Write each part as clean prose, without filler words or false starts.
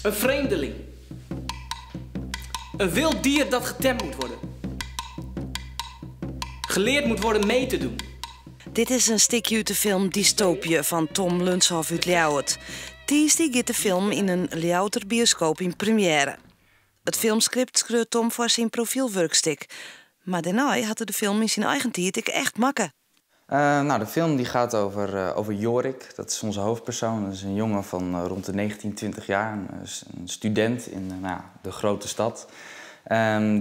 Een vreemdeling. Een wild dier dat getemd moet worden. Geleerd moet worden mee te doen. Dit is in stikje út de film Dystopië fan Tom Lunshof út Ljouwert. Tiisdei giet de film yn in Ljouwerter bioskoop yn premjêre. It filmskript skreau Tom foar syn profylwurkstik. Mar dêrnei hat er de film yn syn eigen tiid ek echt makke. Nou, de film die gaat over Jorik. Dat is onze hoofdpersoon. Dat is een jongen van rond de 19, 20 jaar. Een student in, nou, de grote stad.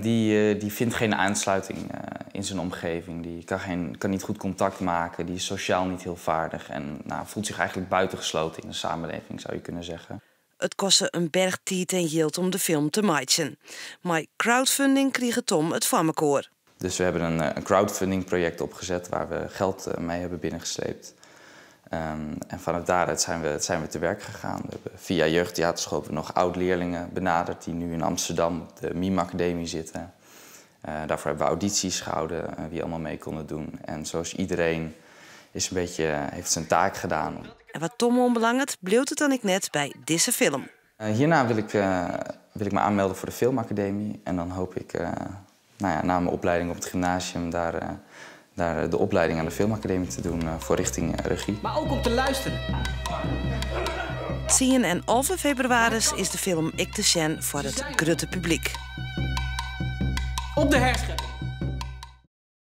Die vindt geen aansluiting in zijn omgeving. Die kan niet goed contact maken. Die is sociaal niet heel vaardig. En, nou, voelt zich eigenlijk buitengesloten in de samenleving, zou je kunnen zeggen. It koste in berch tiid en jild om de film te meitsjen. Mei crowdfunding krige Tom it foar mekoar. Dus we hebben een crowdfunding project opgezet waar we geld mee hebben binnengesleept. En vanuit daaruit zijn we te werk gegaan. We hebben via Jeugdtheaterschool hebben we nog oud-leerlingen benaderd die nu in Amsterdam op de Mime Academie zitten. Daarvoor hebben we audities gehouden, wie allemaal mee konden doen. En zoals iedereen is een beetje, heeft zijn taak gedaan. En wat Tom oanbelanget, bliuwt it dan ek net by dizze film. Hierna wil ik me aanmelden voor de Filmacademie. En dan hoop ik, nou ja, na mijn opleiding op het gymnasium daar de opleiding aan de Filmacademie te doen voor richting regie. Maar ook om te luisteren. 10 en 11 febrewaris is de film ek te sjen foar it grutte publyk. Op de herschep.